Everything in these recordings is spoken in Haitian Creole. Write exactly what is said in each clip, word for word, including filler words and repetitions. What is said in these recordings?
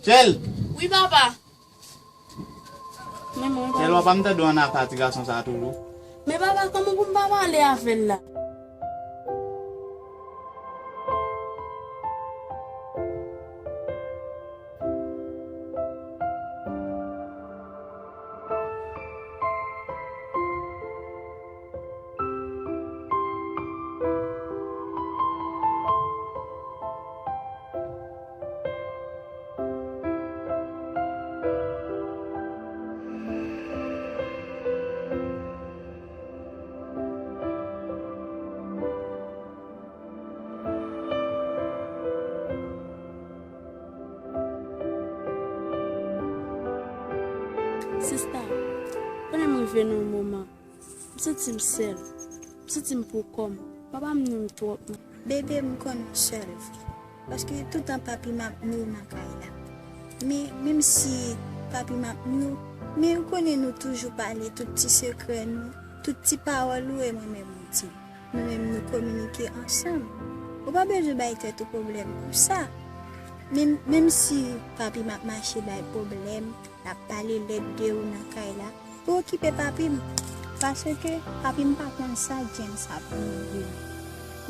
Kèl! Wi, papa. Men mwen, papa. Kèl, w ap tande w nan afè ti gason sa a toujou? Men papa, kòman pou m pa pale avè l la? Sista, konnen m rive nan yon moman, m santi m sèl, m santi m pou kò m. Papa m nwi m twòp. Bebe, m konnen w sèl vre. Paske toutan papi m ap nwi w nan kay la. Men, menm si papi m ap nwi w, men ou konnen nou toujou pale tout ti sekrè nou, tout ti pawòl ou e mwen menm nou di. Nou menm nou kominike ansanm. Ou pa bezwen bay tèt ou pwoblèm pou sa. Men, menm si papi m ap mache bay pwoblèm, l ap pale lèd de ou nan kay la, pou okipe papi m. Paske papi m pa konn sa James ap viv.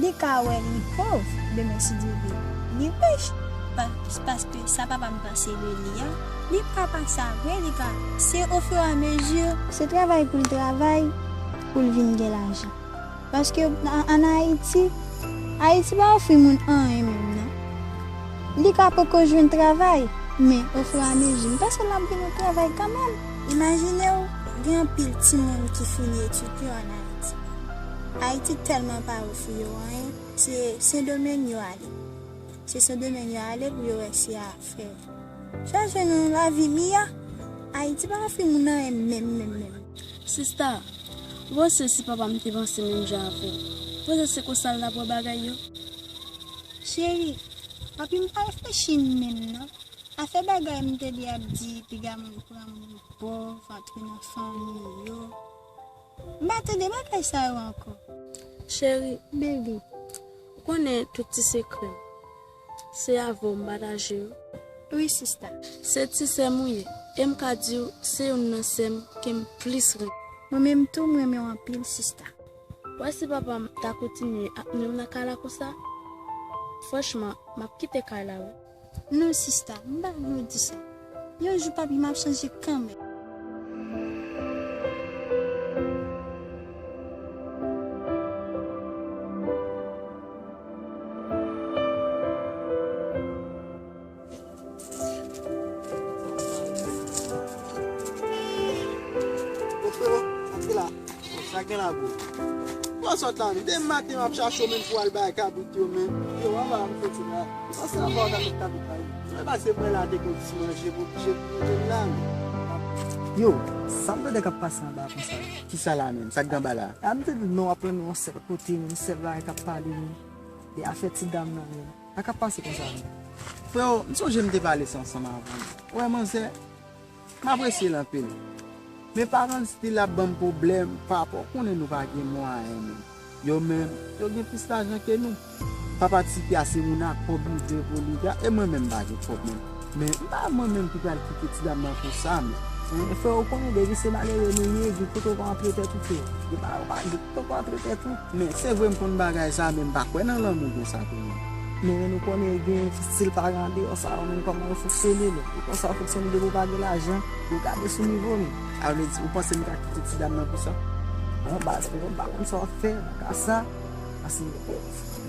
Li ka wè li pòv, demen si Dye vle, li rich. Pa-, paske sa papa m panse de li a, li ka pa sa vre, li ka, se ofiramezi. Se travay pou l travay, pou l vin gen lajan. Paske an, an Ayiti, Ayiti pa ofri moun anyen menm non. Li ka poko jwenn travay, men ofiramezi, m panse l ap gen yon travay kanmenm. Imajine w, gen anpil timoun ki fini etid yo an Ayiti. Ayiti tèlman pa ofri yo anyen, se Sendomeng yo ale. Se Sendomeng yo ale pou yo wè si y a fè. Chache nan lavi miya. Ayiti pa ofri moun anyen menm, menm, menm. Sista, ou panse si papa m te panse menm jan avè w, ou panse se konsa l t ap wè bagay yo? Cheri, papi m pa reflechi menm non. Afè bagay m tande y ap di piga moun pran moun pòv, antre nan fanmi yo. M pa tande bagay sa yo ankò. Cheri, bebe, ou konnen tout ti sekrè m. Se avè w m pataje yo. Wi, sista. Se ti sè m ou ye, e m ka di w se youn nan sè m ke m plis renmen. Mwen menm tou, m renmen w anpil, sista. Ou wè si papa m ta kontinye ap nwi m nan kay la konsa, franchman, m ap kite kay la, wi. Non, sista, m pa vle w di sa. Yon jou papi m ap chanje kanmenm. Ô, freo, sa k gen la? Sa k gen la, bro? Bò sòt la menm. Demen maten m ap chache w menm pou w al bay kabrit yo menm. Yo, anba a m soti la. Panse anba w ta met kabrit la wi. Mwen pase mwen la te gen ti manje pou manje pou manje m la menm. Yo, sa m tande k ap pase anba a konsa menm? Kisa la menm? Sa k gen anba la? A, m te di non, w ap rann yon sèl kote menm, sèl bagay k ap pale menm. E afè ti dam nan menm. Sa k ap pase konsa menm? Freo, m sonje m te pale sa ansanm avè w. Ou wè manzè, m apresye l anpil. Men paran l still ap ban m pwoblèm parapò konnen nou pa gen mwayen menm. Yo menm, yo gen plis lajan ke nou. Papa Tipi a se moun a kòb li vre pou li, e mwen menm m pa gen kòb menm. Men m pa mwen menm ki pral kite ti dam nan konsa menm. Hein, frè, ou konnen depi se malere nou ye, gen kote w pa antre tèt ou frè. Gen bagay ou pa gen kote w pa antre tèt ou. Men se vre m konn bagay sa, men m pa kwè nan lanmou konsa tou non. Men nou konnen gen stil paran andeyò sa yo menm kòman yo fonksyone menm. E konsa yo fonksyone depi w pa gen lajan, yo gade sou nivo w menm. A vle di, ou panse m ka kite ti dam nan konsa? Bon, baz, frè, m pa konn sa w ap fè, m ka sa. Paske,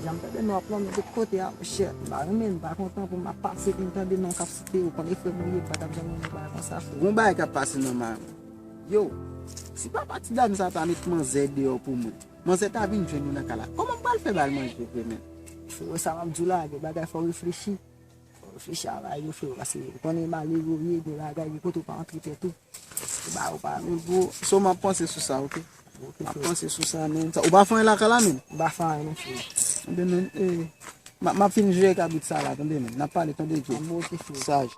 jan m tande non ap lanmen tout kote a, monchè, m pa renmen, m pa kontan pou m ap pase pou m tande non k ap site, ou konnen frè m ou ye, m pa t ap janm renmen bagay konsa, frè. Gon bagay k ap pase nan mari. Yo, si papa ti dam sa ta met manzè deyò pou mwen, manzè ta vin jwenn nou nan kay la, kòman m pral fè ba l manje vre menm? Frè, sa m ap di w la, gen bagay fò w reflechi. Fò w reflechi a bagay yo, frè, paske ou konnen malere w ye, gen bagay, gen kote w pa antre tèt ou. Ba ou pa menm pou. So, m ap panse sou sa, oke? Oke, m ap frè. Panse sou sa, men. Sa, ou pa fè anyen lakay la, men? M pa fè anyen, non, frè. Tande, men, eh, m ap, m ap fin jere kabrit sa la, tande, men. N ap pale, tande, Djo. Ah, bon, oke, frè. Saj.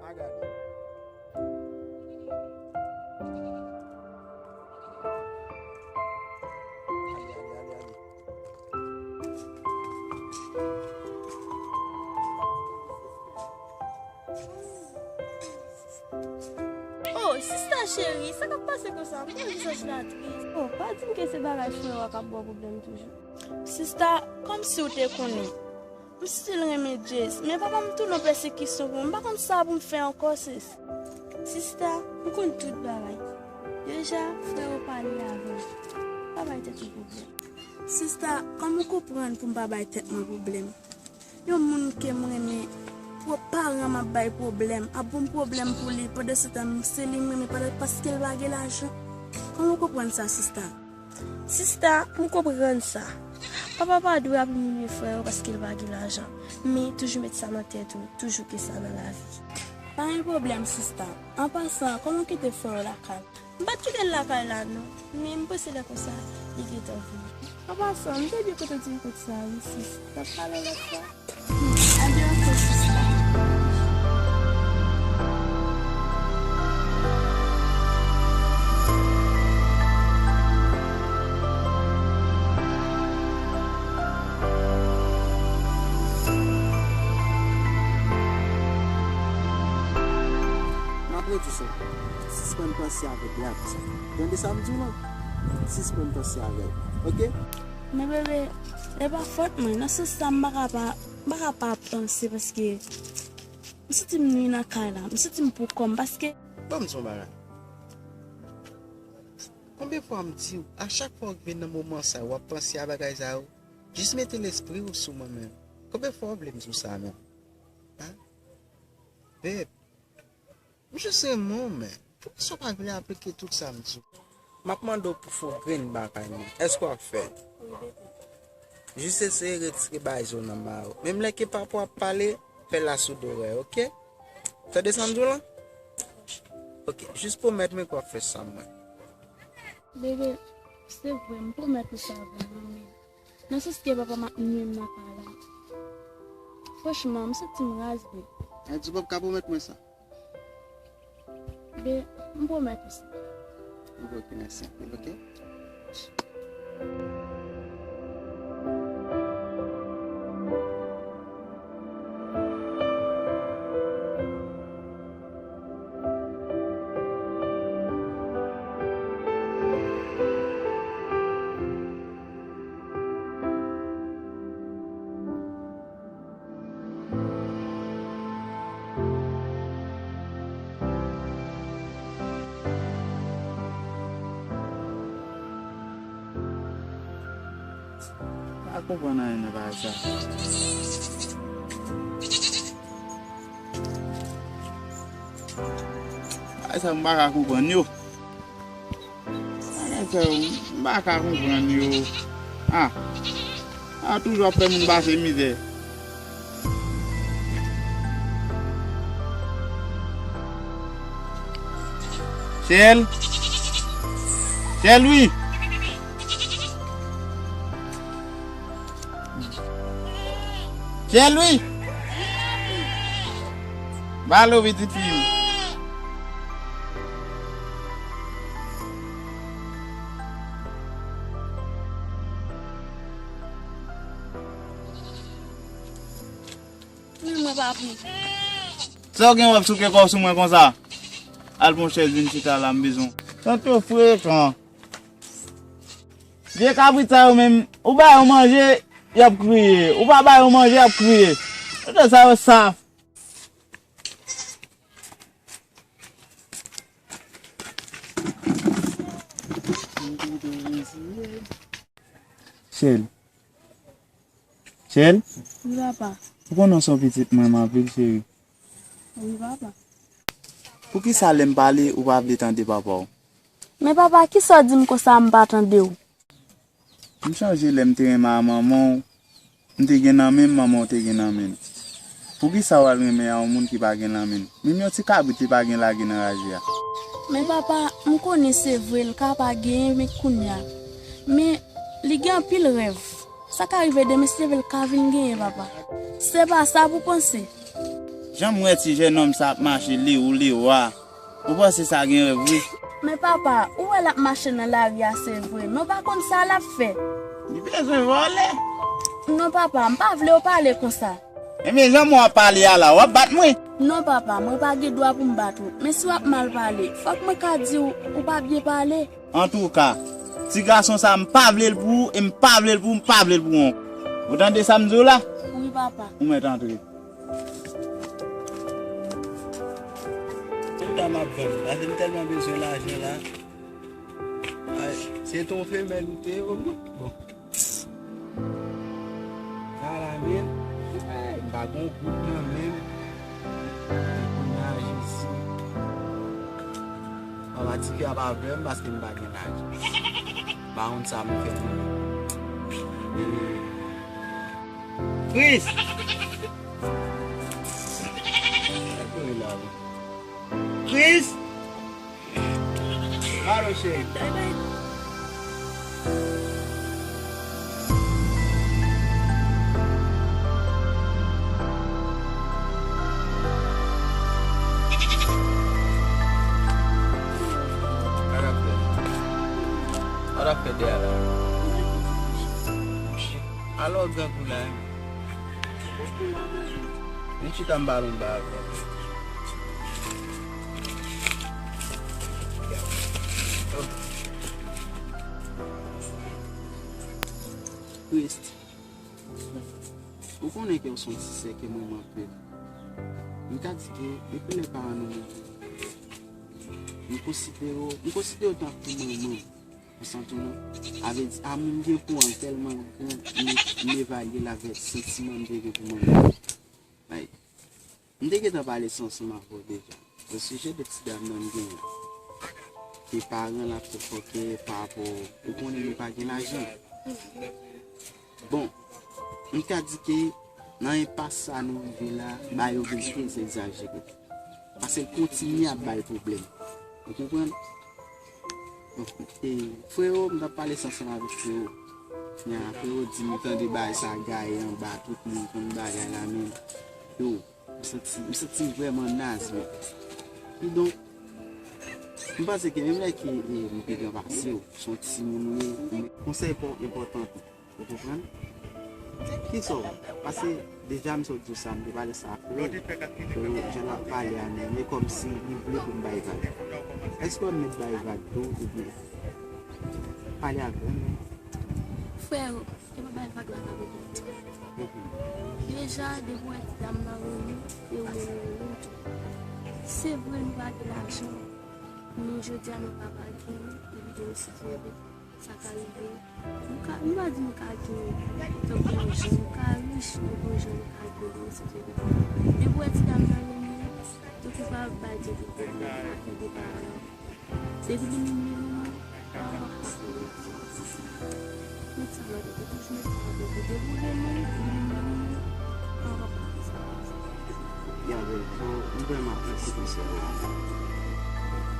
Pa gade. Cheri, sa k ap pase konsa? M pa wè vizaj la tris. Oh, pa di m ke se bagay frè w a k ap ba w pwoblèm toujou. Sista, kòmsi w te konnen. M still renmen Jess, men papa m tounen yon pèsekisyon pou mwen. M pa konn sa pou m fè ankò, sis. Sista, m konn tout bagay. Deja, frè w pale avè w. Pa bay tèt ou pwoblèm. Sista, kòman w konprann pou m pa bay tèt mwen pwoblèm? Yon moun ke m renmen, pwòp paran m ap bay pwoblèm, ap ban m pwoblèm pou li, pandan se tan se li m renmen, pandan paske l pa gen lajan. Kòman w konprann sa, sista? Sista, m konprann sa. Papa pa dwe ap imilye frè yo paske l pa gen lajan. Men toujou met sa nan tèt ou, toujou gen sa nan lavi. Pa gen pwoblèm, sista. An pasan, kòman w kite frè w lakay? M pa t kite l lakay la, non. Men m panse lè konsa, li gentan vini. An pasan, m te byen kontan ti kout sa, wi, sis. N ap pale lòt fwa. A byen, ok, sista. M ap redi sa. Sispann panse avèk blag sa. Tande sa m di w lan? Sispann panse avè l. Oke? Men bebe, e pa fòt mwen. Nan sans sa, m pa ka pa, m pa ka pa panse paske m santi m nwi nan kay la. M santi m pou kò m paske. Ban m di w yon bagay. Konbyen fwa m di w, a chak fwa w rive nan moman sa yo, w ap panse a bagay sa yo, jis mete lespri w sou mwen menm. Konbyen fwa w vle m di w sa menm? Hein? Babe, m jis renmen w, men poukisa w pa vle aplike tout sa m di w? M ap mande w pou fo grenn bagay, men èske w ap fè l? Wi, bebe. Jis eseye retire bagay sa yo nan mari w. Menm lè ke papa w ap pale, fè l asou dorèy, oke? Tande sa m di w lan? Oke, jis pwomèt mwen ke w ap fè sa mwen. Bebe, se vre, m pwomèt ou sa vre, men nan sans ke papa m ap nwi m nan kay la. Franchman, m santi m raz, bebe. Adi, w p ap ka pwomèt mwen sa? Bebe, m pwomèt ou sa. Ok, mèsi anpil, ok? Pa konprann anyen nan bagay sa. Bagay sa m pa ka konprann yo. Bagay sa yo, m pa ka konprann yo. Ah. Ah, toujou ap fè moun pase mizè. Chèl. Chèl, wi. Chèl, wi. Balo, pitit fi m. Wi, mwen pa vle. Sa w gen w ap souke kò w sou mwen konsa? Al pran chèz vin chita la, m bezwen w. Tante yo frekan. Vye kabrit sa yo menm, ou ba yo manje, y ap kriye. Ou pa ba yo manje, y ap kriye. Tante sa yo saf. Chèl. Chèl? Wi, papa. Ou konnen w se yon pitit mwen, m anpil, cheri. Wi, papa. Poukisa lè m pale, ou pa vle tande papa w? Men papa, kisa w di m konsa m pa tande w? M chonje lè m te renmen a manman w, m te gen nan men m, manman w te gen nan men l. Poukisa w al renmen a yon moun ki pa gen nan men l? Menm yon ti kabrit li pa gen lage nan raje a. Men papa, m konnen se vre l ka pa genyen men kounye a. Men li gen anpil rèv. Sa ka rive demen se vre l ka vin genyen, papa. Se pa sa pou panse. Jan m wè ti jènòm sa ap mache lewo lewo a, ou panse sa gen rèv vre? Men papa, ou wè l ap mache nan lari a se vre, men w pa konn sa l ap fè. Li bezwen vòlè. Non papa, m pa vle w pale konsa. Ebyen jan mwen ap pale a la, w ap bat mwen? Non, papa, mwen pa gen dwa pou m bat ou. Men si w ap mal pale, fòk mwen ka di w, ou pa byen pale. Antouka, ti gason sa, m pa vle l pou ou, e m pa vle l pou ou, m pa vle l pou ou ankò. Ou tande sa m di w la? Wi, papa. Ou mèt antre. Tout tan m ap vann, paske m tèlman bezwen lajan la. Ay, se te yon femèl ou te ye, wi. Bon. Ala men, m pa gon goud nan men m. Kounye a Jezi. Papa, tifi a pa vle m paske m pa gen lajan. Pa konn sa m fè pou li. Kris! Kris! Alo, cheri. Sa w ap fè? Sa w ap fè dèyè la? Alò, grangou la. Vin chita m pale yon bagay avè w. Kris, ou konnen ke w se yon ti sè ke mwen m anpil. M ka di ke depi lè paran nou mouri, m konsidere w, m konsidere w tankou manman m. Ou santi w non? Sa vle di, amoun m gen pou an tèlman gran, m, m evalye l avèk santiman m te gen pou manman m. Like, m te gentan pale sa ansanm avè w deja. O sijè de ti dam nan m genyen. Ke paran l ap fè fòkè pa rapò, ou konnen nou pa gen lajan. Bon, m ka di ke nan enpas sa nou rive la, bagay yo vin trè egzajere. Paske l kontinye ap bay pwoblèm. Ou konprann? Bon, e, frero, m t ap pale sa ansanm avèk frero. Nya, frero di m tande bagay sa gaye anba, tout moun konn bagay la, men, yo, m santi, m santi m vrèman naze, men. Kidonk, m panse ke menm lè ke, e, m pi gran pase w, se yon timoun ou ye, men konsèy pa w enpòtan tou. Ou konprann? Kisa w? Paske deja m sot di w sa, m te pale sa ak frero. Frero, jan l ap pale a menm, e kòmsi li vle pou m bay vag. Èske w mèt bay vag tou, oubyen? Pale avè m, non. Frero, e pa bay vag la ka reponn. Mhm. Deja, depi w wè ti dam nan renmen, e ou menm ou renmen tou. Se vre, nou pa gen lajan, men jodi a nou pa pa gen, epi gen yon sijè de Sa ka rive. Nou ka, nou pa di nou ka gen tankou yon jan, nou ka rich, men gon jan nou ka gen, si Dye vle. Depi w wè ti dam nan renmen w, tankou pa bay tèt ou pwoblèm, pa fè de bagay. Depi li renmen w, pa fè de bagay. Met sa nan tèt ou, toujou met sa nan tèt ou. Depi w renmen l, li renmen w, pa fè de bagay. Gade, m vrèman apresye konsèy ou la.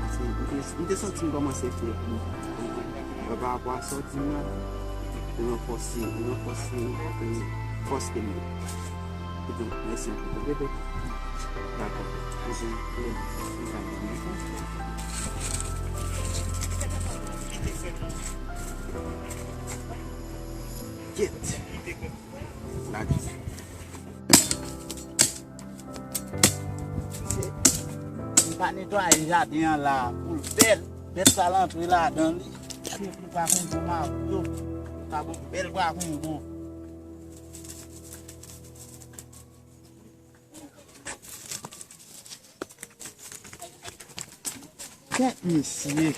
Paske m te, m te santi m kòmanse fè pou, pou mwen. Men pa rapò a sa w di m nan, ou ranfòse, ou ranfòse, e, fòs ke m gen. Kite m, mèsi anpil. Bebe. Dakò. Mwen, mwen, mwen, mwen, mwen, mwen. Gyèt. Lage. M pa netwaye jaden an la pou l bèl. Bèt sa l antre ladan li. Kèk bwa kongo m ap yo. Ka bon bèl bwa kongo. Kèt mesye.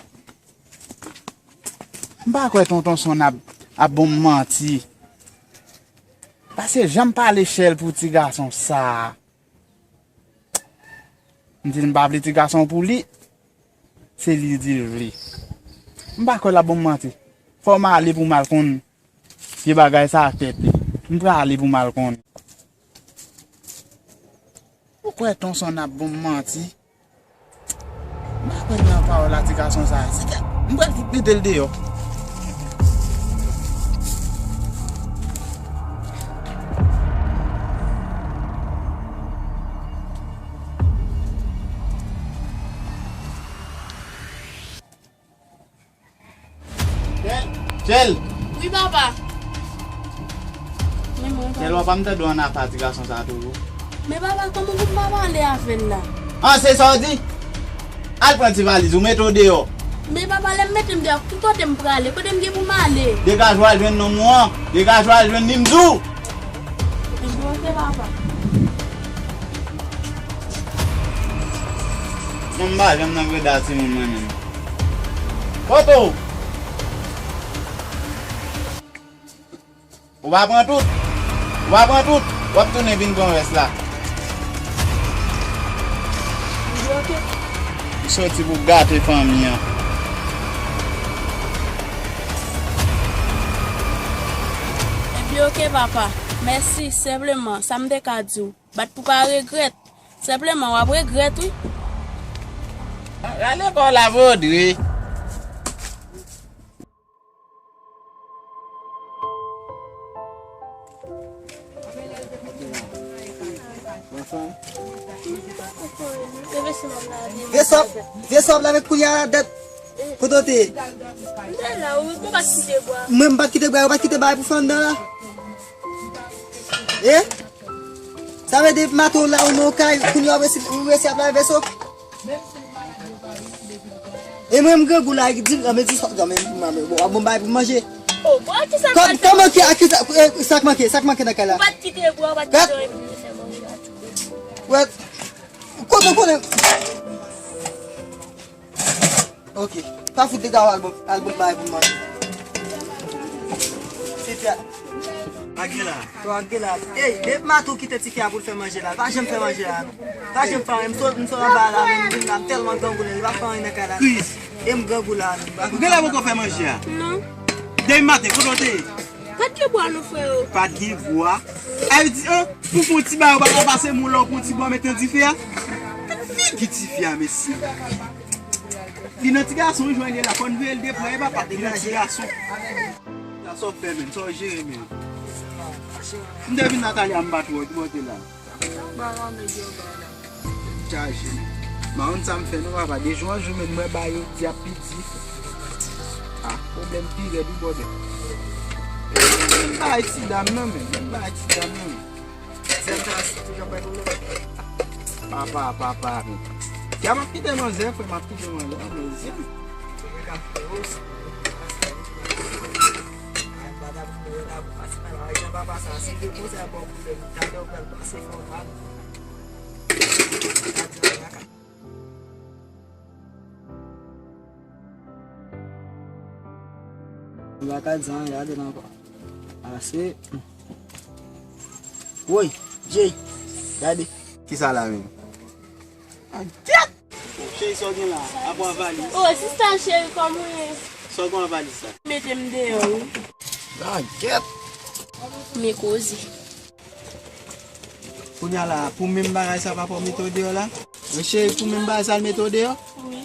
M pa kwè tonton Son ap, ap ban m manti. Paske jan m pale chèl pou ti gason sa a. M di l m pa vle ti gason pou li. Se li di l vle. M pa kwè l ap ban m manti. Fò m ale pou m al konn. Vye bagay sa ak tèt li. M prale pou m al konn. Ou kwè Tonson ap ban m manti? M pa kwè nan pawòl a ti gason sa a. Se kè m pral fout mete l deyò. Chèl! Wi, papa. Men mwen, papa. Chèl, papa, m tande w ann afè a ti gason sa a toujou. Men papa, kòman pou m pa pale avè l la? An, se sa w di? Al pran ti valiz ou, mete w deyò. Men papa, lè m mete m deyò, ki kote m prale? Kote m gen pou m ale? Degaje w al jwenn nonm ou an. Degaje w al jwenn li, m di w. Ebyen, oke, papa. Bon, m pa janm nan greda timoun mwen menm. Kote w? Ou pa pran tout? Ou pa pran tout? W ap tounen vin pran rès la. Ou soti pou gate fanmi an. Ebyen, oke, papa. Mèsi, senpleman, sa m te ka di w. Bat pou pa regrèt. Senpleman, w ap regrèt, wi. Rale kò w la, Vodri. Vye sòb, vye sòb la, met koulye a ladan. Kote w te ye? Mwen, m pa t kite bwa, ou pa t kite bagay pou fè anndan la? E? Sa vle di mato la ou nan kay, kounye a ou resi, ou resi ap lave veso? E mwen m grangou la, di, men di sa, men, men, bon, bon bay pou manje. Oh, bon, ki sa k manke? Kòman ki, a ki sa, e, sa k manke, sa k manke nan kay la? Ou pa t kite bwa, ou pa t kite anyen pou mwen fè manje la tou. Wè, kote w konnen? Ok. Pa fout dega w al bon, al bon bagay pou m manje. Se fè. Ak gen la. To ak gen la. Ey, depi mato kite ti fi a pou l fè manje la. Pa janm fè manje la. Pa janm fè anyen. M sot, m sot anba la, men m vin la, m tèlman grangoulen, li pa fè anyen nan kay la. Kris. E m grangou la, men. Ou gen la poko fè manje a? Non. Depi maten, kote w te ye? Pa t gen bwa non, freo. Pa t gen bwa? A di, an, pou fon ti bagay, ou pa ka pase moun la, ou pran ti bwa, mete nan dife a? Gad figi ti fi a, mesye. Li nan ti gason, wi, jwenn li la, fò n veye l de prè, e papa, li nan ti gason. Sa w fè, menm, sa w jere, menm. M te vin Natalia, m pa t wè w, ki bò w te la? Chaje. Mawon sa m fè non, papa, de jou an jou, men mwen ba yo di ap piti. Ah, pwoblèm pi rèd, wi, bòdè. Men bay ti dam nan, men, men bay ti dam nan, men. Sèl sa, toujou bay pwoblèm. Papa, papa, men. Ya m ap kite manzè, frè, m ap kite manzè, men zen. Ou pa ka di anyen ladan l ankò. Ase. Woy, Jay, gade. Kisa la menm? Ah, gyèt! Oh, cheri, sa w gen la? Apa w a valiz? Oh, sista cheri, kòman w ye? Sa w gen w a valiz sa? Mete m deyò, wi. Ah, gyèt! Men koze. Kounye a la, pou menm bagay sa papa w mete w deyò la? Wi, cheri, pou menm bagay sa l mete w deyò? Wi.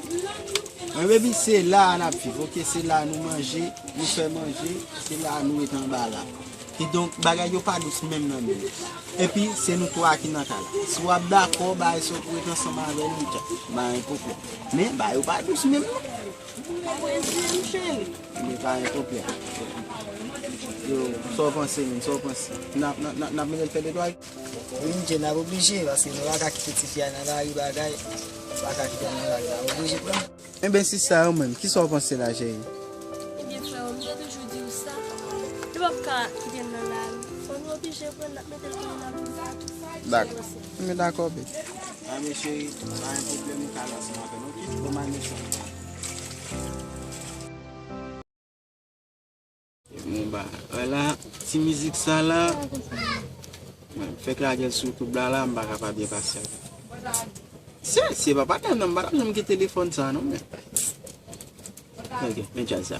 Mwen, baby, se la a n ap viv, oke? Se la a nou manje, nou fè manje, se la a nou ret anba la. Kidonk, bagay yo pa dous menm nan men nou. Epi, se nou twa ki nan kay la. Si w ap dakò, bagay sa w pou ret ansanm avè l, m tchak, pa gen pwoblèm. Men, bagay yo pa dous menm non. Ou pa prese m, cheri. Men pa gen pwoblèm. Yo, sa w panse, menm, sa w panse? N ap, n ap, n ap, n ap mete l fè de twa? Wi, m di n ap oblije, paske nou pa ka kite tifi a nan lari bagay. Nou pa ka kite l nan lari, n ap oblije pran l. Enben, sista, ou menm, kisa w panse la, cheri? Ebyen, frè, m te toujou di w sa. Nou p ap ka kite l nan lari. Fò nou oblije pran l, n ap mete l kote n ap viv la tou. Dakò. Enben, dakò, baby. Anben, cheri, pa gen pwoblèm, ou ka al ansanm avè nou, oke? Bon, bay mechan. Bon, ba, wè la, ti mizik sa la, mwen fèk lage l sou YouTube la, la, m pa ka pa byen pase avè l. Se, se pa patnè m nan, m pa t ap janm gen telefòn sa, non, men. Ok, men djaz sa.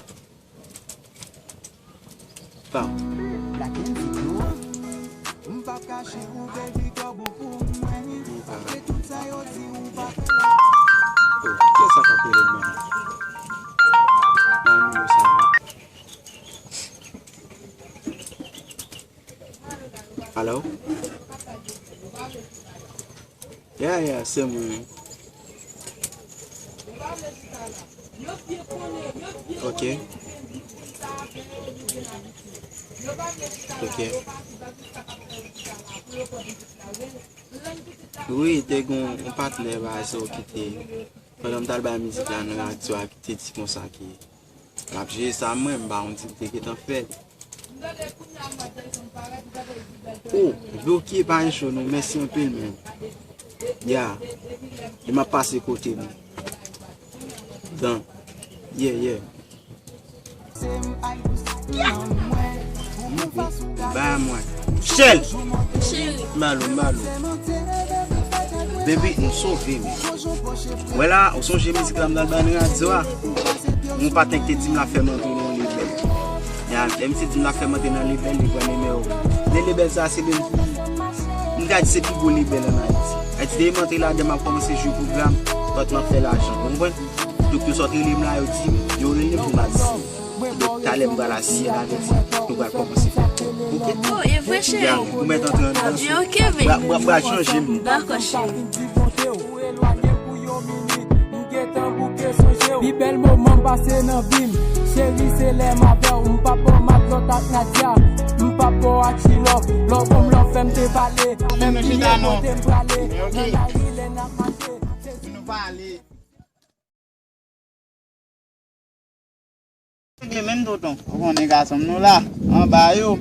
Pam. Lage m videyo an. M p ap kache ou, baby, twò bon pou mwen. Malgre tout sa yo di, ou pa fè l. Oh, kiyès sa k ap rele m nan? Nan nimewo sa, non? Alo? Yeah, yeah, se mwen. Ok. Ok. Wi, te gen yon patnè bagay sa yo ki te, pandan m t al bay mizik la nan radyo a, ki te di konsa ke l ap jere sa mwen, m pa konn si l te gentan fè. Oh, bloke pa gen cho non, mèsi anpil menm. Ya, e m ap pase kote nou. Dan, yeah, yeah. Ba mwen. Shell! Cheri. Malo, malo. Baby, nou sove, men. Wè la, ou sonje mizik la m t al bay nan radyo a? Yon patnè ki te di m l ap fè m antre nan yon lebèl. Ya, lè misye di m l ap fè m antre nan lebèl, li pran nimewo. De lebèl sa, se de m ka di se pi gwo lebèl ann Ayiti. Ayiti, depi m antre ladan, m ap kòmanse jwe pwogram, lòt m ap fè lajan. Ou konprann? Donk, yo sot rele m la, yo di m, yo rele m pou m al siyen. Donk, talè m pral al siyen la, yo di, nou pral kòmanse fè kòb. Oke? Oh, e vre, cheri? Ya, ou mèt antre anndan. Ah, byen, oke, baby. Bra, bra, bra chanje m. Dakò, cheri. Pi bèl moman m pase nan vi m. Cheri, se lè m avè w. M pa pò matlòt ak Nadia. M pa pò ak Chilòv. Lòv bon m lòv fè m te pale. Menm pi lè kote m prale. Nan lari lè n ap mache. Nou pale. Regle menm tonton. Ou konnen gason m nou la. Anba yo.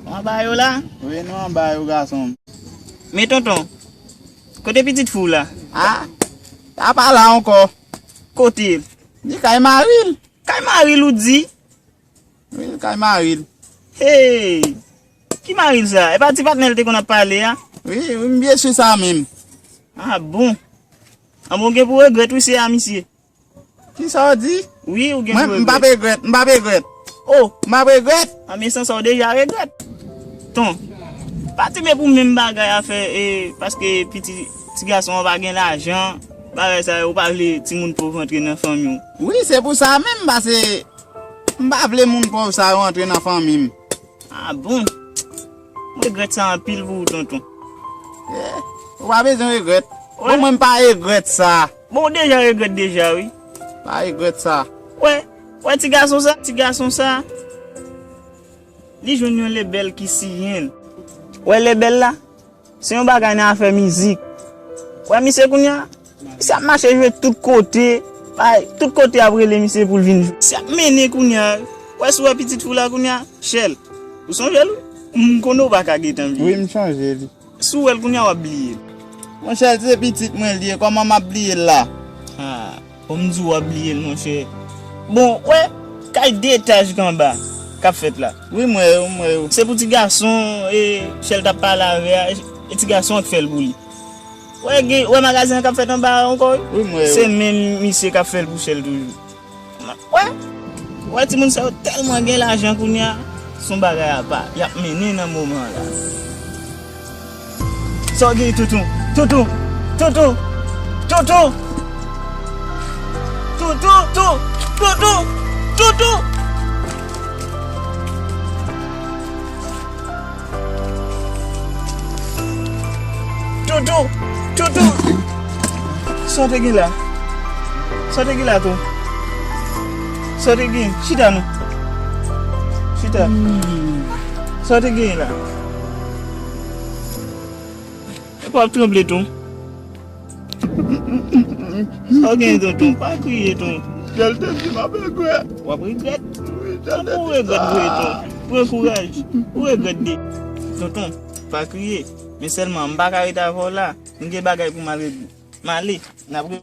Anba yo la? Wi, nou anba yo gason m. Men tonton, kote pitit fi w la? Ah, sa pa la ankò. Kote l? Li kay mari l. Kay mari l ou di? Wi, li kay mari l. Hey! Ki mari l sa? E pa ti patnè l te konn ap pale a? Wi, wi, m byen si sa menm. Ah bon? Anben, ou gen pou regrèt wi, se a misye. Kisa w di? Wi, ou gen pou regrèt. Mwen, m p ap regrèt, m p ap regrèt. Oh! M p ap regrèt. Anben, san sa w deja regrèt. Ton, pa tande pou menm bagay a fè, e, paske piti, ti gason an pa gen lajan, bagay sa yo, ou pa vle timoun pòv antre nan fanmi w. Wi, se pou sa menm, paske m pa vle moun pòv sa yo antre nan fanmi m. Ah bon? M regrèt sa anpil pou ou, tonton. Eh, ou pa bezwen regrèt. Wè. Bon, mwen, m pa regrèt sa. Bon, ou deja regrèt deja, wi. Pa regrèt sa. Wè, wè ti gason sa, ti gason sa, li jwenn yon lebèl ki siyen l. Wè lebèl la? Se yon bagay nan afè mizik. Wè misye kounye a, misye ap mache jwe tout kote, bay, tout kote ap rele misye pou l vin jwe. Misye ap mennen kounye a. Wè si w wè pitit fi w la kounye a, Shell. Ou sonje l wi? M konnen w pa ka gentan bliye. Wi, m sonje li. Si w wè l kounye a, w ap bliye l. Monchè, se pitit mwen li ye, kòman m ap bliye l la? Ah. Bon, m di w ap bliye l, monchè. Bon, wè, kay de etaj k anba k ap fèt la. Wi, m wè yo, m wè yo. Se pou ti gason, e, Shell t ap pale avè a, e, e ti gason an k fè l pou li. Wè, gen, wè magazen an k ap fèt anba a ankò, wi. Wi, m wè yo. Se menm misye k ap fè l pou Shell toujou. Wè, wè, timoun sa yo tèlman gen lajan kounye a, se yon bagay apa, y ap mennen nan moman an la. Sa w gen, Toutou? Toutou! Toutou! Toutou! Toutou! Toutou! Toutou! Toutou! Toutou! Sa w te gen la? Sa w te gen la, Toutou? Sa w te gen? Chita non. Chita. Sa w te gen la? E pa w ap tranble, Toutou. Sa w gen, tonton? Pa kriye, tonton. Shell te di m ap regrèt. W ap regrèt? Wi, Shell te di sa. Ou regrèt vre, tonton. Pran kouraj. Ou regrèt de. Tonton, pa kriye. Men sèlman, m pa ka ret avè w la. M gen bagay pou m al regle. M ale. N ap re-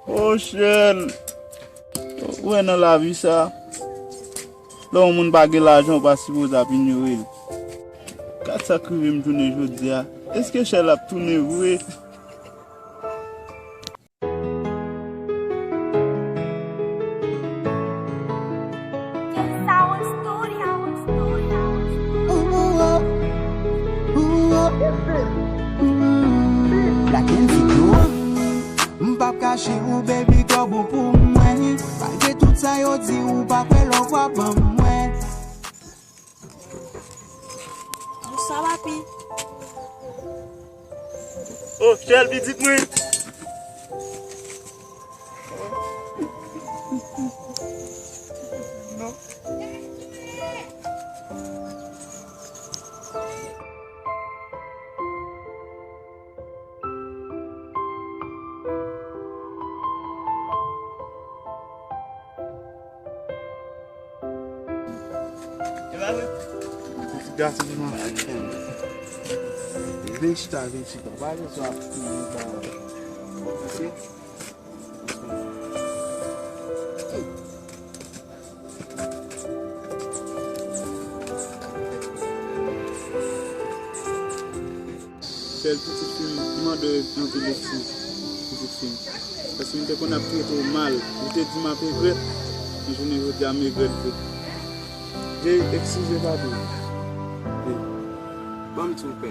Oh, Shell. Ou wè nan lavi sa, lè yon moun pa gen lajan, ou pa sipoze ap inyore l. Gad sa k rive m jounen jodi a. Èske Shell ap tounen vre? Black and Zito. M p ap kache ou, baby, kò bon pou mwen. Malgre tout sa yo di, ou pa kwè lè w ap ban mwen. Bonswa, papi. Oh, Shell, pitit mwen. Pitit gason m nan. Vin chita, vin chita. Pa bezwen ap toujou ba. Ok? Sèl pitit fi m, m mande w anpil eskiz, pitit fi m. Paske m te konn ap trete w mal. Ou te di m ap regrèt, men jounen jodi a m regrèt vre. Veye eskize, papi. Veye. Ban m di w, pè.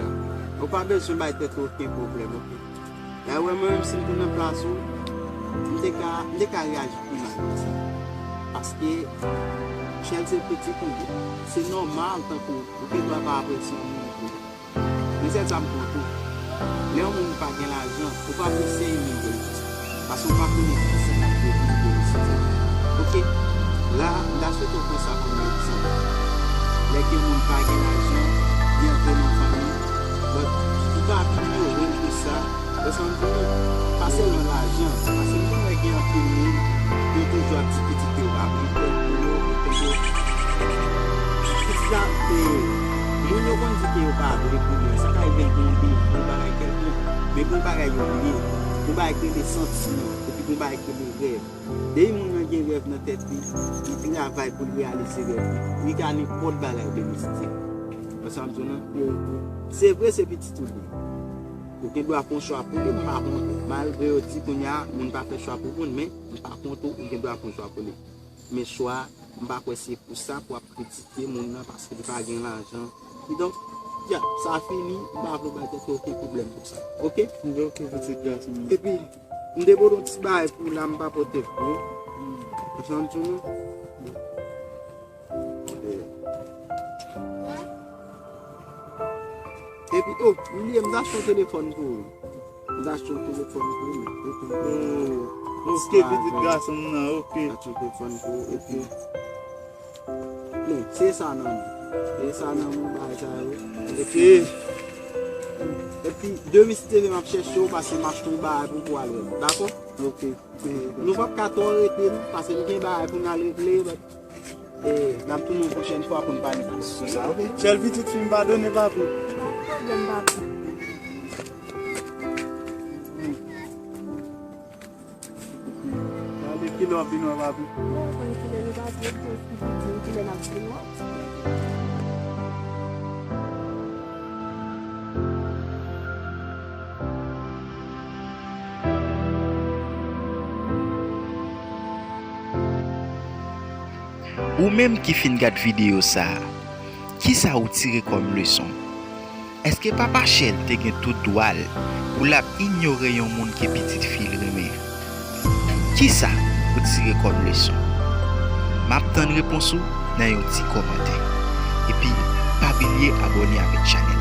Ou pa bezwen bay tèt ou okenn pwoblèm, oke? Lè w wè mwen menm si m te nan plas ou, m te ka, m te ka reyaji pi mal ke sa. Paske Chèl se pitit ou ye. Se nòmal tankou ou gen dwa pa apresye moun tou. Men sèl sa m konn tou. Lè yon moun pa gen lajan, ou pa pou eseye inyore l pou sa. Paske ou pa konnen kisa l ap viv nan peyi sila. Oke? La, m ta swete w pran sa kòm egzanp. Lè ke yon moun pa gen lajan, li antre nan fanmi, but, ou pa ap inyore l pou sa. Ou sa m di nou, pa sèlman lajan, paske m konn wè gen anpil moun, yo toujou ap di pitit yo pa vle fè pou yo, pou yo. Pitit la, e, moun yo konn di ke yo pa vle pou yo, sa ka rive gen yon defo, bagay kèlkonk, men gen yon bagay yo bliye, yon bagay ki rele santiman, epi gen yon bagay ki rele rèv. Depi moun nan gen rèv nan tèt li, li travay pou l reyalize rèv li. Li ka nenpòt bagay de mistik. Ou sa m di w nan? Se vre, se pitit ou li. Ou gen dwa fè yon chwa pou li, m pa kont ou. Malgre yo di kounye a, moun pa fè chwa pou moun, men m pa kont ou, ou gen dwa fè yon chwa pou li. Men chwa, m pa kwè se pou sa pou w ap kritike moun nan paske li pa gen lajan. Kidonk, ya, sa fini, m pa vle w bay tèt ou okenn pwoblèm pou sa. Oke? Ok, pitit gason m. Epi, m te pote yon ti bagay pou w la, m pa pote pou ou. Ou sa m di w nan? Epi, oh, m bliye, m t achte yon telefòn pou ou. M t achte yon telefòn pou ou. Oh, ok, pitit gason m nan, ok. M t achte yon telefòn pou ou, epi, bon, se sa nan mwen. Se sa nan mwen, bagay sa yo. Epi, epi, demen si Dye vle m ap chèche w, paske m achte yon bagay pou ou pou w al wè m. Dakò? Ok. Nou p ap ka twò rete, non, paske nou gen bagay pou n al regle, but, e, n ap tounen yon pwochèn fwa pou n pale plis sou sa, ok? Chèl pitit fi m, padone, papi. Pa gen pwoblèm, papi. Gade kilè w ap vin wè, papi. Bon, ou konn kilè nou pa di, ou konn ki pou di, kilè n ap vin wè. Ou menm ki fin gad videyo sa a, kisa ou tire kòm leson? Èske papa Chèl te gen tout dwa l pou l ap inyore yon moun ke pitit fi l renmen? Kisa ou tire kòm leson? M ap tann repons ou nan yon ti kòmantè. Epi, pa bliye abòne avèk chanèl.